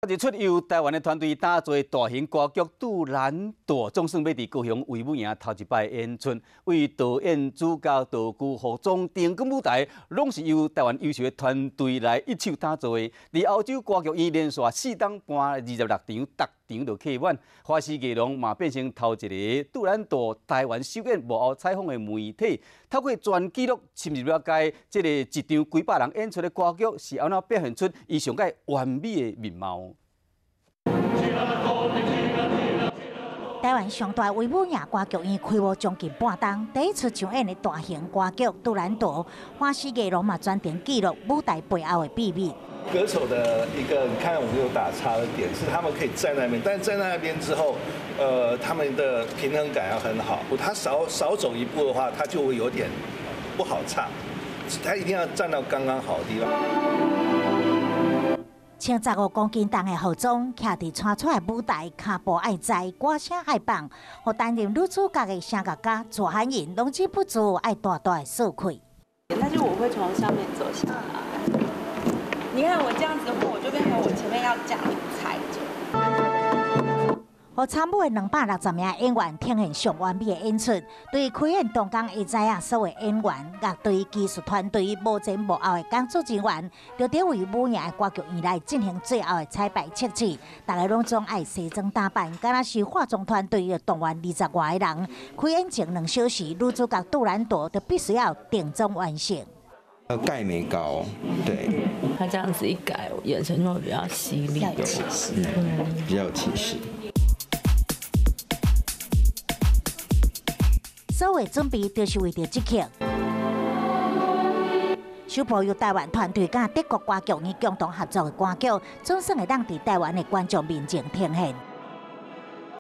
一出由台灣的團隊打造的大型歌劇《杜蘭朵》，總算欲佇高雄衛武營頭一擺演出。對導演、主角、道具、服裝、燈光、舞台，攏是由台灣優秀的團隊來一手打造的。佇歐洲歌劇院連續四冬搬26場，逐場都客滿。華視藝廊嘛變成頭一个杜蘭朵台灣首演幕後採訪的媒體，透過全紀錄深入了解這个一場幾百人演出的歌劇是按怎表現出伊上蓋完美的面貌。台灣上大衛武營歌劇院開幕將近半冬，第一次上演的大型歌劇《杜蘭朵》，華視藝廊嘛專程記錄舞台背後的秘密。歌手的一個，你看我們有打叉的點，是他們可以站那邊，但是站在那邊之後，他們的平衡感要很好。他少走一步的話，他就會有點不好唱。他一定要站到剛剛好的地方。1015公斤重的服裝，徛佇穿出來舞台，跤步愛在，歌聲愛放，予擔任女主角的聲樂家左涵穎攏忍不住愛大大的嗽氣。但是我會從上面走下來。你看我這樣子的話，我就變成我前面要這樣踩著。予參與的260名演員呈現上完美的演出，對開演當工會知影所有演員、樂隊、技術團隊幕前幕後的工作人員，就佇衛武營的歌劇院內進行最後的彩排測試。逐个攏總愛西裝打扮，敢若是化妝團隊動員20外个人。開演前2小時，女主角杜蘭朵就必須要定妝完成。要蓋眉膏，對。他這樣子一改，眼神就會比較犀利，比較有氣勢。所有準備就是為著這刻。首部由台灣團隊佮德國歌劇院共同合作的歌劇，總算會當佇台灣的觀眾面前呈現。